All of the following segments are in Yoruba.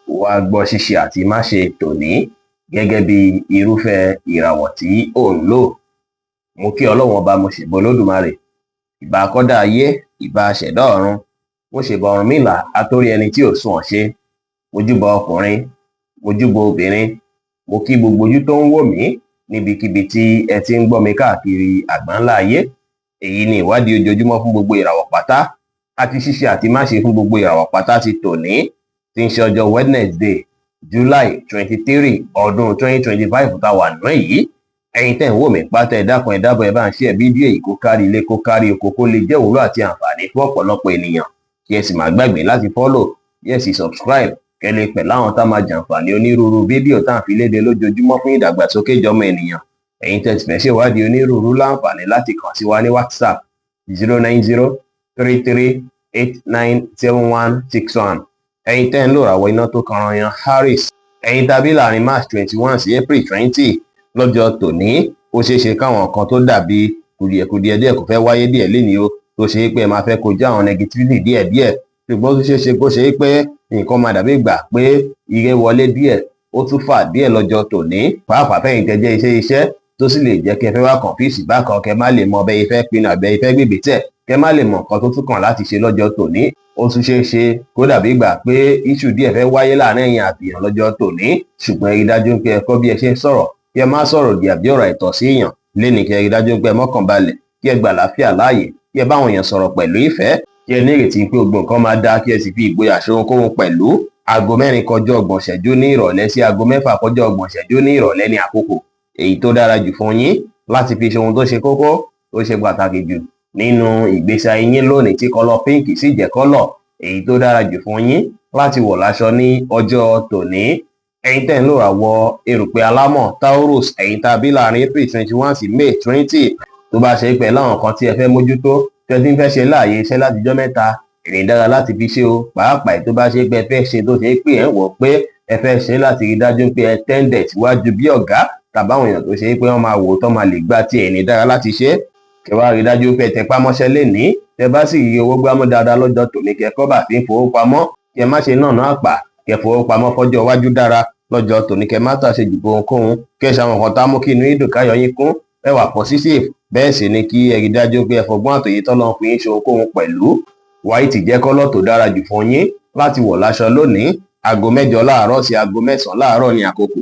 Wá gbọ́ ṣíṣe àti máṣe tòní gẹ́gẹ́ bí irúfẹ́ ìràwọ̀ tí ò ń lò. Mo kí Ọlọ́run Ọba, mo ṣèbọ Olódùmarè, ìbà akọ́dá ayé, ìbà aṣẹ̀dá ọ̀run, mo ṣèbà Ọ̀rúnmìlà atórí ẹni tí ò sunwọ̀n ṣe. Mo júbà ọkùnrin, mo júbà obìnrin, mo kí gbogbo ojú tó ń wò mí níbikíbi tí ẹ ti ń gbọ́ mi káàkiri àgbáńlá ayé. Èyí ni ìwádìí ojoojúmọ́ fún gbogbo ìràwọ̀ pátá àti ṣíṣe àti máṣe fún gbogbo ìràwọ̀ pátá ti tòní, tí ń ṣe ọjọ́ Wednesday, July 23, ọdún 2025 tá a wà nínú èyí. Ẹ̀yin tẹ́ ń wò mí pátá, ẹ dákun, ẹ dábọ̀, ẹ bá ń share fídíò yìí kó kárí ilé, kó kárí oko, kó lè jẹ́ ìwúlò àti àǹfààní fún ọ̀pọ̀lọpọ̀ ènìyàn, kí ẹ sì má gbàgbé láti follow, kí ẹ sì subscribe, kẹ́ lè pẹ̀lú àwọn tá máa jàǹfààní onírúurú fídíò tá à ń fi léde lójoojúmọ́ fún ìdàgbàsókè ìjọmọ ènìyàn. Ẹ̀yin tẹ́ ti fẹ́ ṣèwádìí onírúurú, láǹfààní láti kàn sí wa ní WhatsApp, 09033897161. Ẹ̀yin tẹ́ ń lò ràwọ̀ iná tó kanran yan Aries, ẹ̀yin tàbí láàrin March 21 sí April 20, lọ́jọ́ tòní, ó ṣeé ṣe káwọn kan tó dàbí kùdìẹ̀kudiẹ díẹ̀ kò fẹ́ wáyé díẹ̀ lénìí o, tó ṣe é pé ẹ máa fẹ́ kojú àwọn negativity díẹ̀díẹ̀. Ṣùgbọ́n ó ṣeé ṣe kó ṣe é pé nǹkan máa dàbí ìgbà pé ire wọlé díẹ̀, ó tún fà díẹ̀ lọ́jọ́ tòní, pàápàá fẹ́yìn tẹ́ jẹ́ iṣẹ́ iṣẹ́, tó sì lè jẹ́ kí ẹ fẹ́ wá confuse bákan, kẹ́ má lè mọ bẹ́ẹ̀ fẹ́ pinnu àbẹ́ fẹ́ gbègbè tẹ̀, kẹ́ má lè mọ nǹkan tó tún kàn láti ṣe lọ́jọ́ tòní. Ó tún ṣeé ṣe kó dàbí ìgbà pé issue díẹ̀ fẹ́ wáyé láàrin ẹ̀yin àtìyàn lọ́jọ́ tòní, ṣùgbọ́n ẹ rí dájú pé ẹ kọ́ bí ẹ ṣe ń sọ̀rọ̀, kí ẹ má sọ̀rọ̀ òdì àbí ọ̀rọ̀ àìtọ́ sí èèyàn lénìí. Kí ẹ rí dájú pé ẹ mọ́kàn balẹ̀, kí ẹ gbà láfíà láàyè, kí ẹ bá àwọn èèyàn sọ̀rọ̀ pẹ̀lú ìfẹ́, kí ẹ ní ìrètí pé gbogbo nǹkan máa dáa, kí ẹ sì fi ìgboyà ṣe ohunkóhun pẹ̀lú. Aago 4 kọjá 30 ìṣẹ́jú ní ìrọ̀lẹ́ sí aago 6 kọjá 30 ìṣẹ́jú ní ìrọ̀lẹ́ ní àkókò èyí tó dára jù fún yín láti fi ṣe ohun tó ṣe kókó, tó ṣe pàtàkì jù nínú ìgbésí ayé yín lónìí, tí color pink sì jẹ́ color èyí tó dára jù fún yín láti wọ̀ láṣọ ní ọjọ́ tòní. Ẹ̀yin tẹ́ ń lò àwọ̀ erùpẹ̀ alámọ̀ Taurus, ẹ̀yin tá a bí láàrin April 21 sí May 20, tó bá ṣe é pẹ̀lú àwọn kan tí ẹ fẹ́ mójútó, tẹ́ tí ń fẹ́ ṣe láàyè iṣẹ́ látijọ́ mẹ́ta, ìrìn dára láti fi ṣe o, pàápàá tó bá ṣe pé ẹ fẹ́ ṣe, tó ṣe é pé ẹ ń wọ̀ pé ẹ fẹ́ ṣe láti rí dájú pé ẹ tẹ́ǹdẹ̀ síwájú bí ọ̀gá tàbáwọn èèyàn tó ṣe é pé wọ́n máa wò tán máa lè gbá tí ẹ̀ní dára láti ṣe. Kẹ wá rí dájú pé ẹ tẹpá mọ́ṣẹ́ lénìí. Tẹ bá sì rí owó gbámú dáadáa lọ́jọ́ tòní, kẹ kọ́ bá fi ń fowó pamọ́, kẹ má ṣe náà náà àpà, kẹ fowó pamọ́ fọ́jọ́ iwájú dára lọ́jọ́ tòní. Kẹ má tàṣe jù ohunkóhun, kẹ ṣe àwọn nǹkan tá mú kí inú yín dùn, káyọ̀ yín kún, ẹ wà positive. Bẹ́ẹ̀ sì ni kí ẹ rí dájú pé ẹ fọgbọ́n àtòyè tọ́lọ́ fi ń ṣe ohunkóhun pẹ̀lú. White jẹ́ color tó dára jù fún yín láti wọ̀ láṣọ lónìí. Aago 8 láàárọ̀ sí aago 9 láàárọ̀ ní àkókò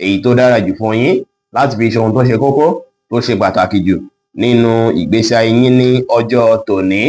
èyí tó dára jù fún yín láti fi ṣe ohun tó ṣe kókó, tó ṣe pàtàkì jù nínú ìgbésí ayé yín ní ọjọ́ tòní.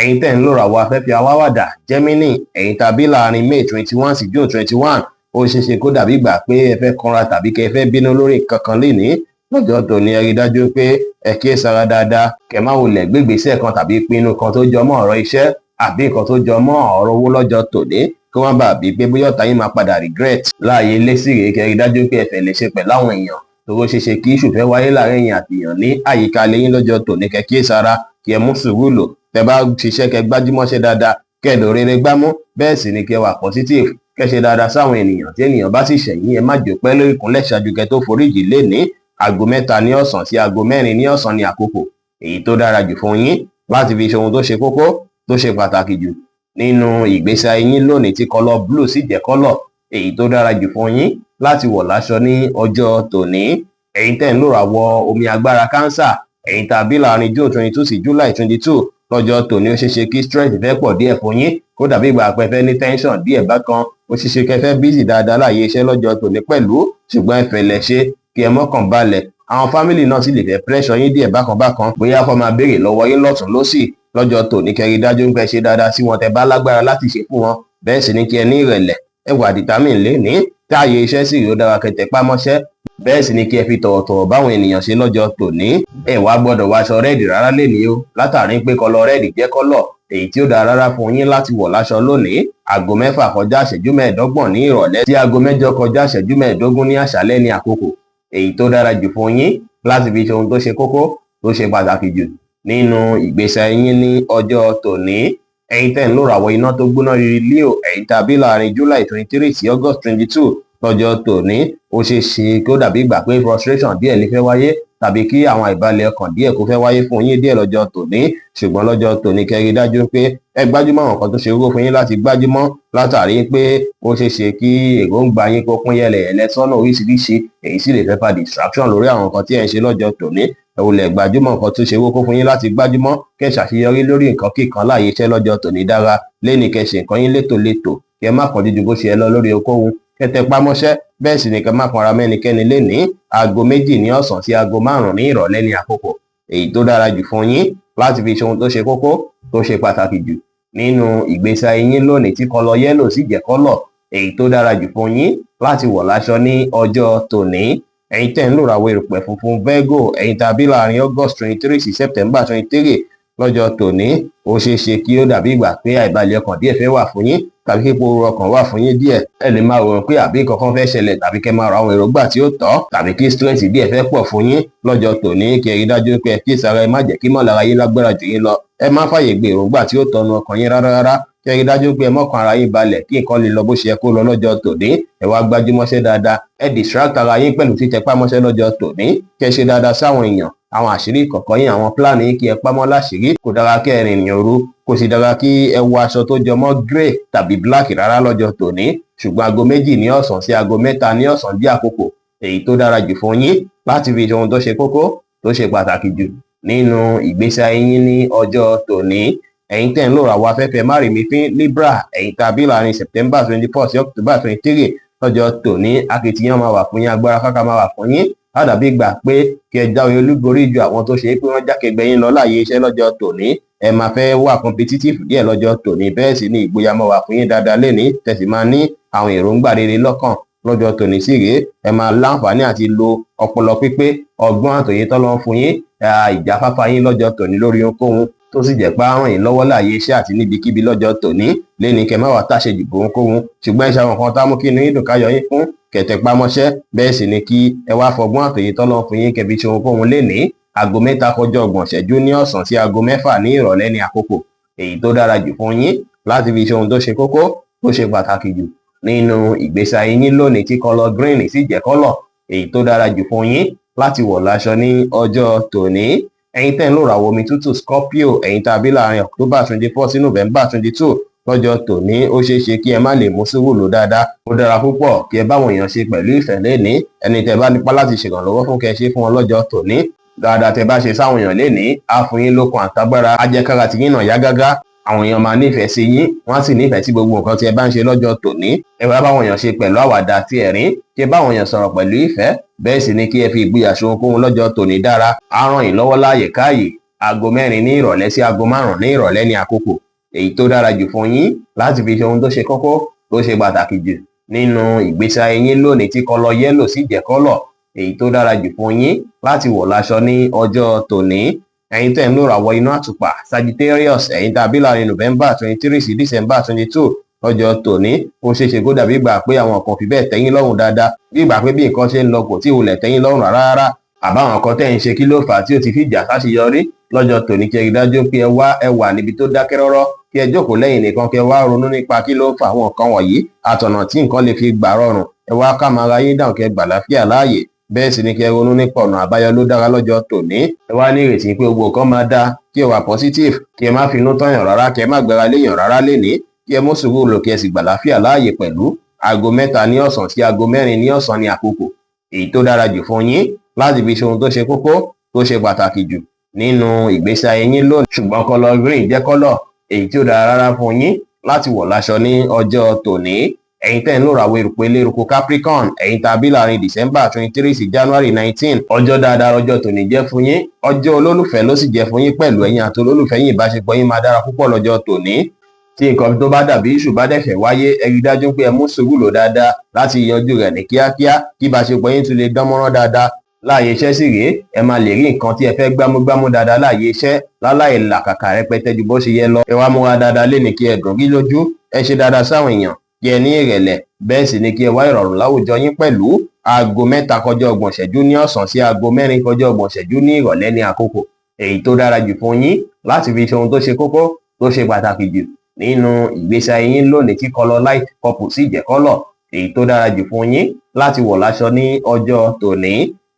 Ẹ̀yin tẹ́ ń lò ràwọ̀ afẹ́fẹ́ aláwàdà Gemini, ẹ̀yin tàbí láàrin May 21 sí June 21, ó ṣeé ṣe kó dàbí ìgbà pé ẹ fẹ́ kanra tàbí kẹ́ ẹ fẹ́ bínú lórí kankan lénìí lọ́jọ́ tòní. Ẹ rí dájú pé ẹ kíyè sára dáadáa, kẹ́ má wulẹ̀ gbégbèsè kan tàbí pinnu kan tó jọ mọ́ ọ̀rọ̀ iṣẹ́ àbí nǹkan tó jọ mọ́ ọ̀rọ̀ owó lọ́jọ́ tòní, kí wọ́n bá bí pé bóyá ọ̀tá yín máa padà regret. Láàyè lẹ́sìrè, kẹ́ rí dájú pé ẹ fẹ́ lè ṣe pẹ̀lú àwọn èèyàn, tòró ṣeé ṣe kí issue fẹ́ wáyé láàrin ẹ̀yin àti èèyàn ní àyíká lẹ́yìn lọ́jọ́ tòní. Kẹ́ kíyè sára, kí ẹ mú sùúrù lò. Tẹ́ bá ṣiṣẹ́, kẹ́ gbájúmọ́ṣẹ́ dáadáa, kẹ́ lò rere gbámú. Bẹ́ẹ̀ sì ni kẹ́ wà positive, kẹ́ ṣe dáadáa sáwọn ènìyàn. Tí ènìyàn bá sì ṣẹ̀yìn, ẹ má jò pẹ́ lórí ìkúnlẹ̀ ṣáájú kẹ́ tó foríjì lénìí. Aago 3 ní ọ̀sán sí aago 4 ní ọ̀sán ní àkókò èyí tó dára jù fún yín láti fi ṣe ohun tó ṣe kókó, tó ṣe pàtàkì jù nínú ìgbésí ayé yín lónìí, tí color blue sì jẹ́ color èyí tó dára jù fún yín láti wọ̀ láṣọ ní ọjọ́ tòní. Ẹ̀yin tẹ́ ń lò àwọ̀ omi agbára Cancer, ẹ̀yin tàbí láàrin June 22 sí July 22, lọ́jọ́ tòní, ó ṣeéṣe kí stress fẹ́ pọ̀ díẹ̀ fún yín, kó dàbí ìgbà pé fẹ́ ní tension díẹ̀ bákan. Ó ṣeéṣe kẹ́ fẹ́ busy dáadáa láàyè iṣẹ́ lọ́jọ́ tòní pẹ̀lú, ṣùgbọ́n ẹ fẹ̀lẹ̀ ṣe, kí ẹ mọ́kàn balẹ̀. Àwọn family náà sì lè fẹ́ pressure yín díẹ̀ bákan bákan, bóyá kó máa béèrè lọ́wọ́ yín lọ́tún lọ́sì lọ́jọ́ tòní. Kẹ́ rí dájú pé ṣe dáadáa sí wọn tẹ́ bá lágbára láti ṣe fún wọn. Bẹ́ẹ̀ sì ni kí ẹ ní ìrẹ̀lẹ̀, ẹ wà determined lénìí. Táàyè iṣẹ́ sì rí, ó dára kẹ́ tẹpá mọ́ṣẹ́. Bẹ́ẹ̀ sì ni kí ẹ fi tọ̀wọ̀tọ̀wọ̀ báwọn ènìyàn ṣe lọ́jọ́ tòní. Ẹ wá gbọ́dọ̀ wọ aṣọ red rárá lénìí o, látàrí pé color red jẹ́ color èyí tí ó dára rárá fún yín láti wọ̀ láṣọ lónìí. Aago 6 kọjá ìṣẹ́jú 25 ní ìrọ̀lẹ́ sí aago 8 kọjá ìṣẹ́jú 15 ní àṣálẹ́ ní àkókò èyí tó dára jù fún yín láti fi ṣe ohun tó ṣe kókó, tó ṣe pàtàkì jù nínú ìgbésí ayé yín ní ọjọ́ tòní. Ẹ̀yin tẹ́ ń lò ràwọ̀ iná tó gbóná riri Leo, ẹ̀yin tàbí láàrin July 23 sí August 22, lọ́jọ́ tòní, ó ṣeé ṣe kó dàbí ìgbà pé frustration díẹ̀ lè fẹ́ wáyé tàbí kí àwọn àìbalẹ̀ ọkàn díẹ̀ kó fẹ́ wáyé fún yín díẹ̀ lọ́jọ́ tòní. Ṣùgbọ́n lọ́jọ́ tòní, kẹ́ rí dájú pé ẹ gbájúmọ́ àwọn nǹkan tó ṣe kókó fún yín láti gbájúmọ́, látàrí pé ó ṣeé ṣe kí èròǹgbà yín kó pín yẹlẹyẹlẹ sọ́nà oríṣiríṣi. Èyí sì lè fẹ́ fa distraction lórí àwọn nǹkan tí ẹ ń ṣe lọ́jọ́ tòní. Ẹ ò lè gbájúmọ́ nǹkan tó ṣe kókó fún yín láti gbájúmọ́, kẹ́ ṣàṣeyọrí lórí nǹkan kíkan láàyè iṣẹ́ lọ́jọ́ tòní dára. Lẹ́ni kẹ́ ṣe nǹkan yín létòlétò, kẹ́ má kánjú ju bó ṣe yẹ lọ lórí ohunkóhun, kẹ́ tẹpá mọ́ṣẹ́, bẹ́ẹ̀ sì ni kẹ́ má kanra mẹ́nikẹ́ni lénìí. Aago 2 ní ọ̀sán sí aago 5 ní ìrọ̀lẹ́ ní àkókò èyí tó dára jù fún yín láti fi ṣe ohun tó ṣe kókó, tó ṣe pàtàkì jù nínú ìgbésí ayé yín lónìí, tí colour yellow sì jẹ́ colour èyí tó dára jù fún yín láti wọ̀ láṣọ ní ọjọ́ tòní. Ẹ̀yin tẹ́ ń lò ràwọ̀ erùpẹ̀ funfun, Virgo, ẹ̀yin tàbí láàrin August 23 sí September 23, lọ́jọ́ tòní, ó ṣeé ṣe kí ó dàbí ìgbà pé àìbalẹ̀ ọkàn díẹ̀ fẹ́ wà fún yín tàbí kí ipò ọkàn wà fún yín díẹ̀. Ẹ lè máa rò pé àbí nǹkan kan fẹ́ ṣẹlẹ̀, tàbí kẹ́ máa rò àwọn èròǹgbà tí ó tọ́, tàbí kí stress díẹ̀ fẹ́ pọ̀ fún yín lọ́jọ́ tòní. Kí ẹ rí dájú pé ẹ kí sára, ẹ má jẹ́ kí mọ̀lára yín lágbára jù yín lọ. Ẹ má fàyè gbé èròǹgbà tí ó tọ́nu ọkàn yín rárá rárá. Kí ẹ rí dájú pé ẹ mọ́kàn ara yín balẹ̀ kí nǹkan lè lọ bó ṣe yẹ kó lọ lọ́jọ́ tòní. Ẹ wá gbájúmọ́ṣẹ́ dáadáa, ẹ distract ara yín pẹ̀lú títẹpá mọ́ṣẹ́ lọ́jọ́ tòní. Kẹ́ ṣe dáadáa sáwọn èèyàn, àwọn àṣírí ìkọ̀kọ̀ yín, àwọn plan yín, kí ẹ pamọ́ láṣìírí. Kò dára kí ẹ rìnrìn òru, kò sì dára kí ẹ wọ aṣọ tó jọmọ́ grey tàbí black rárá lọ́jọ́ tòní. Ṣùgbọ́n aago 2 ní ọ̀sán sí aago 3 ní ọ̀sán bí àkókò èyí tó dára jù fún yín láti fi ṣe ohun tó ṣe kókó, tó ṣe pàtàkì jù nínú ìgbésí ayé yín ní ọjọ́ tòní. Ẹ̀yin tẹ́ ń lò ràwọ̀ afẹ́fẹ́ márìmífín, Libra, ẹ̀yin tàbí láàrin September 24 sí October 23, lọ́jọ́ tòní, akitiyan máa wà fún yín, agbára káká máa wà fún yín. Ládàbí gbà pé kí ẹ jáwé olúborí ju àwọn tó ṣe é pé wọ́n jákègbè yín lọ láàyè iṣẹ́ lọ́jọ́ tòní. Ẹ máa fẹ́ wà competitive díẹ̀ lọ́jọ́ tòní, bẹ́ẹ̀ sì ni ìgboyà máa wà fún yín dáadáa lénìí, tẹ̀sí máa ní àwọn èròǹgbà rere lọ́kàn lọ́jọ́ tòní. Sí rèé, ẹ máa láǹfààní àti lo ọpọlọ pípé, ọgbọ́n àtòyé tọ́lọ́ ń fún yín, ìjáfáfá yín lọ́jọ́ tòní lórí ohunkóhun, tó sì jẹ́ pé á ràn yín lọ́wọ́ láàyè iṣẹ́ àti níbikíbi lọ́jọ́ tòní. Léni, kẹ́ má wàá tàṣejù bò ohunkóhun, ṣùgbọ́n ẹ ṣe àwọn nǹkan tá mú kí inú yín dùn, káyọ̀ yín fún kẹ̀tẹ̀pámọ́ṣẹ́, bẹ́ẹ̀ sì ni kí ẹ wá fọgbọ́n àtòyé tọ́lọ́ fún yín kẹbi ṣe ohunkóhun lénìí. Aago 3 kọjá ọgbọ̀n ṣẹ́jú ní ọ̀sán sí aago 6 ní ìrọ̀lẹ́ ní àkókò èyí tó dára jù fún yín láti fi ṣe ohun tó ṣe kókó, tó ṣe pàtàkì jù nínú ìgbésí ayé yín lónìí, tí colour green sì jẹ́ colour èyí tó dára jù fún yín láti wọ̀ láṣọ ní ọjọ́ tòní. Ẹ̀yin tẹ́ ń lò ràwọ̀ omi tútù, Scorpio, ẹ̀yin tàbí láàrin October 24 sí November 22, lọ́jọ́ tòní, ó ṣeé ṣe kí ẹ má lè mú sùúrù lò dáadáa. Ó dára púpọ̀ kí ẹ báwọn èèyàn ṣe pẹ̀lú ìfẹ́ lénìí. Ẹni tẹ́ bá nípa láti ṣèrànlọ́wọ́ fún, kẹ́ ṣe fún wọn lọ́jọ́ tòní. Dáadáa tẹ́ bá ṣe sáwọn èèyàn lénìí á fún yín lókun àtagbára, á jẹ́ kára tí yín náà yá gágá. Àwọn èèyàn máa nífẹ̀ẹ́ sí yín, wọ́n á sì nífẹ̀ẹ́ sí gbogbo nǹkan tí ẹ bá ń ṣe lọ́jọ́ tòní. Ẹ bá báwọn èèyàn ṣe pẹ̀lú àwàdà àti ẹ̀rín, kí ẹ báwọn èèyàn sọ̀rọ̀ pẹ̀lú ìfẹ́, bẹ́ẹ̀ sì ni kí ẹ fi ìgboyà ṣe ohunkóhun lọ́jọ́ tòní dára, á ràn yín lọ́wọ́ láàyè káàyè. Aago 4 ní ìrọ̀lẹ́ sí aago 5 ní ìrọ̀lẹ́ ní àkókò èyí tó dára jù fún yín láti fi ṣe ohun tó ṣe kókó, tó ṣe pàtàkì jù nínú ìgbésí ayé yín lónìí, tí colour yellow sì jẹ́ colour èyí tó dára jù fún yín láti wọ̀ láṣọ ní ọjọ́ tòní. Ẹ̀yin tẹ́ ń lò ràwọ̀ iná àtùpà, Sagittarius, ẹ̀yin tàbí láàrin November 23 sí December 22, lọ́jọ́ tòní, ó ṣeé ṣe kó dàbí ìgbà pé àwọn kan fi bẹ́ẹ̀ tẹ́yín lọ́rùn dáadáa, bí ìgbà pé bí nǹkan ṣe ń lọ kò tí ì wulẹ̀ tẹ́yín lọ́rùn rárá rárá, àbáwọn kan tẹ́ ń ṣe, kí ló fà á tí ó ti fi jà sáṣeyọrí? Lọ́jọ́ tòní, kí ẹ rí dájú pé ẹ wá ẹ wà níbi tó dákẹ́ rọ́rọ́, kí ẹ jókòó lẹ́yìn nìkan, kí ẹ wá ronú nípa kí ló ń fa àwọn nǹkan wọ̀nyí àtọ̀nà tí nǹkan lè fi gbà rọrùn. Ẹ wá ká máa ra yín dáhùn, kí ẹ gbà láfíà láàyè, bẹ́ẹ̀ sì ni kí ẹ ronú nípa ọ̀nà àbáyọ ló dára lọ́jọ́ tòní. Ẹ wá ní ìrètí pé gbogbo nǹkan máa dáa, kí ẹ wà positive, kí ẹ má finú tọ̀yàn rárá, kí ẹ má gbára léèyàn rárá lénìí, kí ẹ mú sùúrù lò, kí ẹ sì gbà láfíà láàyè pẹ̀lú. Aago 3 ní ọ̀sán sí aago 4 ní ọ̀sán ní àkókò èyí tó dára jù fún yín láti fi ṣe ohun tó ṣe kókó, tó ṣe pàtàkì jù nínú ìgbésí ayé yín lónìí. Ṣùgbọ́n colour green jẹ́ colour èyí tí ó dára rárá fún yín láti wọ̀ láṣọ ní ọjọ́ tòní. Ẹ̀yin tẹ́ ń lò ràwọ̀ erùpẹ̀ eléruku, Capricorn, ẹ̀yin tàbí láàrin December 23 sí January 19, ọjọ́ dáadáa ọjọ́ tòní jẹ́ fún yín. Ọjọ́ olólùfẹ́ ló sì jẹ́ fún yín pẹ̀lú. Ẹ̀yin àti olólùfẹ́ yín, ìbáṣepọ̀ yín máa dára púpọ̀ lọ́jọ́ tòní. Tí nǹkan tó bá dàbí ìṣù bá dẹ̀fẹ̀ wáyé, ẹ rí dájú pé ẹ mú sùúrù lò dáadáa láti yanjú rẹ̀ ní kíákíá, kí ìbáṣepọ̀ yín tún lè dán mọ́rán dáadáa. Láàyè iṣẹ́ sì rèé, ẹ máa lè rí nǹkan tí ẹ fẹ́ gbámúgbámú dáadáa láàyè iṣẹ́ láláì làkàkà rẹpẹtẹ ju bó ṣe yẹ lọ. Ẹ wá múra dáadáa léni, kí ẹ dùn rí lójú, ẹ ṣe dáadáa sáwọn èèyàn, kí ẹ ní ìrẹ̀lẹ̀, bẹ́ẹ̀ sì ni kí ẹ wá ìrọ̀rùn láwùjọ yín pẹ̀lú. Aago 3 kọjá ọgbọ̀n ṣẹ́jú ní ọ̀sán sí aago 4 kọjá ọgbọ̀n ṣẹ́jú ní ìrọ̀lẹ́ ní àkókò èyí tó dára jù fún yín láti fi ṣe ohun tó ṣe kókó, tó ṣe pàtàkì jù nínú ìgbésí ayé yín lónìí, tí colour light purple sì jẹ́ colour èyí tó dára jù fún yín láti wọ̀ láṣọ ní ọjọ́ tòní.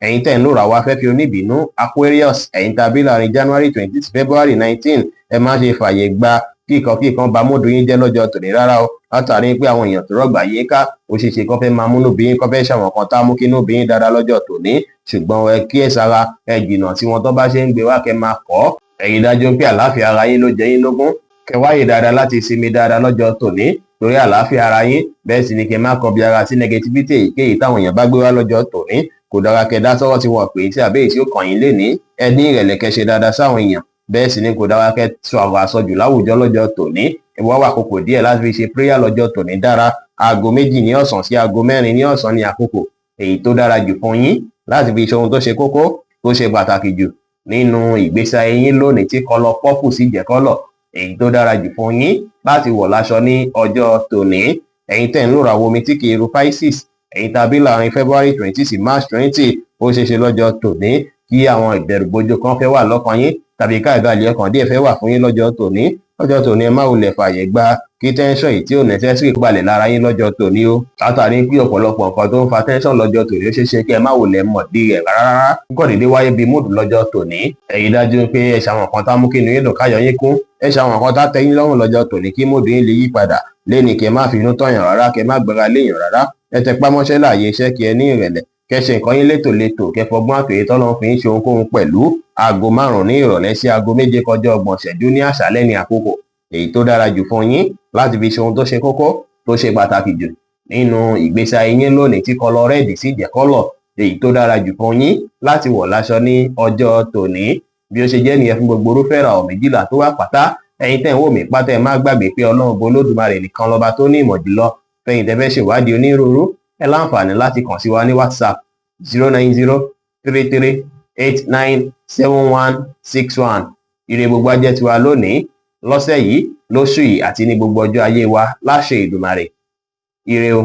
Ẹ̀yin tẹ́ ń lò ràwọ̀ afẹ́fẹ́ oníbínú, Aquarius, ẹ̀yin tàbí láàrin January 20 sí February 19, ẹ má ṣe fààyè gba kíkan kíkan ba mood yín jẹ́ lọ́jọ́ tòní rárá o, látàrí pé àwọn èèyàn tó rọ̀gbà yín ká, ó ṣeé ṣe kó fẹ́ máa múnú bí yín, kó fẹ́ ṣàwọn kan tá mú kínú bí yín dáadáa lọ́jọ́ tòní. Ṣùgbọ́n ẹ kíyèsára, ẹ jìnnà tí wọn tó bá ṣe ń gbé wá, kẹ́ máa kọ́. Ẹ̀yin dájú pé àlàáfíà ara yín ló jẹ yín lógún. Kẹ́ wáyè dáadáa láti sinmi dáadáa lọ́jọ́ tòní torí àlàáfíà ara yín. Bẹ́ẹ̀ sì ni kẹ́ má kọbi ara sí negativity èyíkéyìí táwọn èèyàn bá gbé wá lọ́jọ́ tòní. Kò dára kẹ́ dá sọ́rọ̀ tí wọ́n pè é tí àbẹ́yìí tí ó kàn yín lénìí. Ẹ ní ìrẹ̀lẹ̀, kẹ́ ṣe dáadáa sáwọn èèyàn. Bẹ́ẹ̀ sì ni kò dára kẹ́ sọ ọ̀rọ̀ àsọjù láwùjọ lọ́jọ́ tòní. Ẹ wá wà àkókò díẹ̀ láti fi ṣe prayer lọ́jọ́ tòní dára. Aago 2 ní ọ̀sán sí aago 4 ní ọ̀sán ní àkókò èyí tó dára jù fún yín láti fi ṣe ohun tó ṣe kókó, tó ṣe pàtàkì jù nínú ìgbésí ayé yín lónìí, tí color purple sì jẹ́ color èyí tó dára jù fún yín láti wọ̀ láṣọ ní ọjọ́ tòní. Ẹ̀yin tẹ́ ń lò ràwọ̀ omi tí kì í ru, Pisces, ẹ̀yin tàbí láàrin February 20 sí March 20, ó ṣeé ṣe lọ́jọ́ tòní kí àwọn ìbẹ̀rùbojo kan fẹ́ wà lọ́kàn yín tàbí ká ìbàlẹ̀ ọkàn díẹ̀ fẹ́ wà fún yín lọ́jọ́ tòní. Lọ́jọ́ tòní, ẹ má wulẹ̀ fààyè gba kí tension yìí tí ò necessary balẹ̀ lára yín lọ́jọ́ tòní o, látàrí pé ọ̀pọ̀lọpọ̀ nǹkan tó ń fa tension lọ́jọ́ tòní, ó ṣeé ṣe kí ẹ má wulẹ̀ mọ̀ dí rẹ̀ rárá, kọ́ dédé wáyé bíi mood lọ́jọ́ tòní. Ẹ̀yin dájú pé ẹ ṣàwọn nǹkan tá mú kí inú yín dùn, káyọ̀ yín kún. Ẹ ṣàwọn nǹkan tá tẹ́ yín lọ́rùn lọ́jọ́ tòní kí mood yín lè yí padà léni. Kẹ́ má fi inú tọ̀yàn rárá, kẹ́ má gbéra léèyàn rárá. Ẹ tẹpá mọ́ṣẹ́ láàyè iṣẹ́, kí ẹ ní ìrẹ̀lẹ̀, kẹ́ ṣe nǹkan yín létòlétò, kẹ́ fọgbọ́n àtòyè tọ́lọ́run fi ń ṣe ohunkóhun pẹ̀lú. Aago 5 ní ìrọ̀lẹ́ sí aago 6:30 ní àṣálẹ́ ní àkókò èyí tó dára jù fún yín láti fi ṣe ohun tó ṣe kókó, tó ṣe pàtàkì jù nínú ìgbésí ayé yín lónìí, tí color red sì jẹ́ color èyí tó dára jù fún yín láti wọ̀ láṣọ ní ọjọ́ tòní. Bí ó ṣe jẹ́ nìyẹn fún gbogbo irúfẹ́ ìràwọ̀ 12 tó wà pátá. Ẹ̀yin tẹ́ ń wò mí pátá, ẹ má gbàgbé pé Ọlọ́run bo Olódùmarè nìkan lọ́ba tó ní ìmọ̀ jùlọ. Fẹ̀yìn tẹ́ fẹ́ ṣèwádìí onírúurú, ẹ láǹfààní láti kàn sí wa ní WhatsApp, 09033897161. Ire gbogbo á jẹ́ tiwa lónìí, lọ́sẹ̀ yìí, lóṣù yìí àti ní gbogbo ọjọ́ ayé wa láṣẹ Ìdùmarè. Ire o.